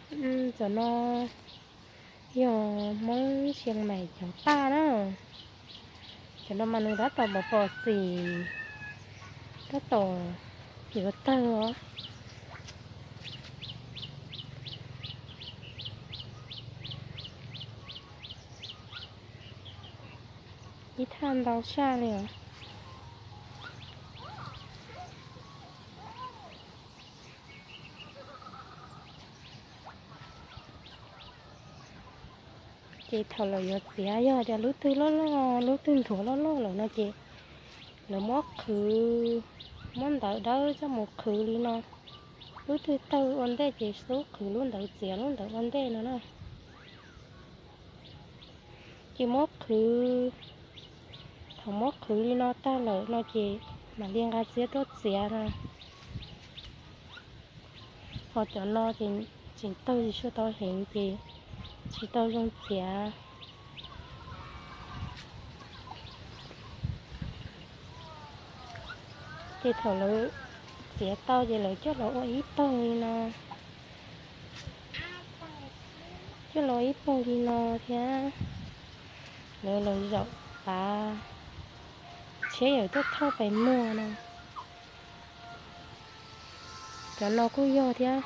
Cov no yog Hmoob Xia Mais cov paj na. Cov no mas nws tab tom pom pom xim, tab tom yuav tawg os. Ib thaj ntau saj li os. Ces thaum lawv yuav txiav, yog tias lub twg loj loj, lub twg nthuav loj loj lawm no ces lawv muab qhwv, muab ntawv dawb coj mus qhwv li no. Lub twg tawg ua ntej ces xub qhwv lub ntawd, txiav lub ntawd ua ntej no na. Ces muab qhwv, thaum muab qhwv li no tag lawm no ces mam li nqa txiab tuaj txiav no. Ho cov no ces tseem tawg tsis tau heev ces tsis tau zoo txiav. Ces thaum lawv txiav tau ces lawv coj los ua ib pawg li no, coj los ua ib pawg li no thiab. Lawv los zaum pav, tsheb yawm tuaj thauj pes muag no. Cov no kuj yog thiab.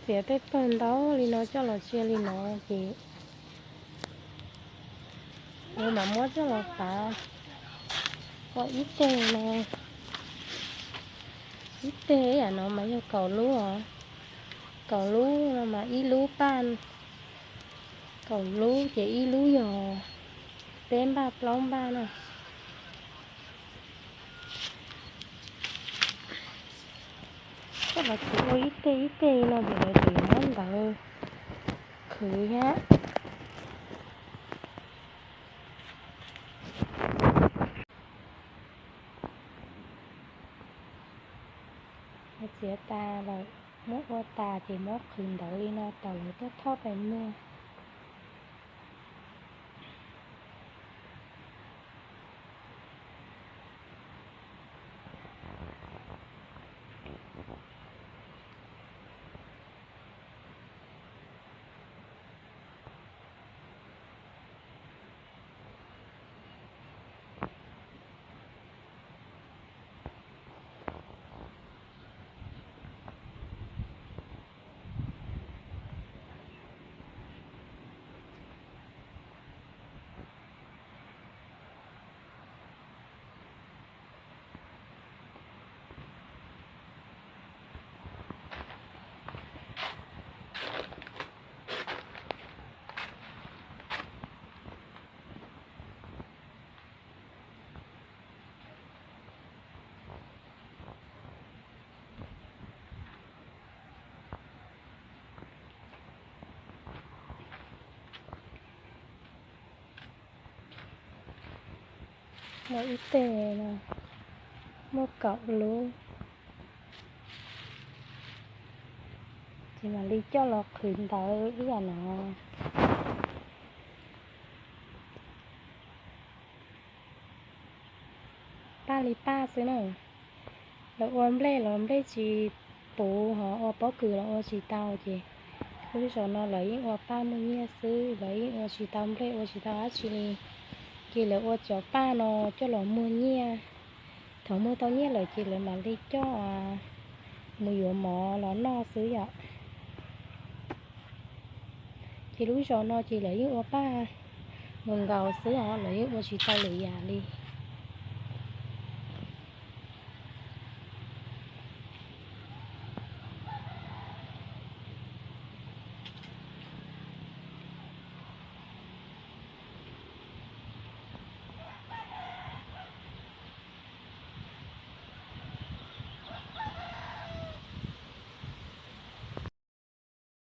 Txiav tej pawg ntau li no coj los sia li no ces lawv mam muab coj los pav ua ib teg no. Ib teg ib yam no mas yog kaum lub os. Kaum lub no mas ib lub paj, kaum lub ces ib lub yog peb npaj plaub npaj na. Koj los txiav ua ib teg ib teg no ces lawv tseem muab ntawv khwv thiab. Txiav tas lawm, muab ua tas ces muab qhwv ntawv li no thaum lawv tuaj thauj pes muag. Muaj ib teg no, muaj kaum lub, ces mam li coj los qhwv ntawv ib yam no. Paj li paj xwb na. Lawv ua nplej los nplej tsis puv, ho ua pob kws los ua tsis tau ces lub zos no lawv yeej ua paj muag nyiaj xwb, lawv yeej ua tsis tau nplej ua tsis tau dab tsi li. Ces lawv ua cov paj no coj los muag nyiaj. Thaum muag tau nyiaj lawm ces lawv mam li coj mus yuav mov los noj xwb yom. Ces lub zos no ces lawv yeej ua paj nkaus nkaus xwb os, lawv yeej ua tsis tau lwm yam li.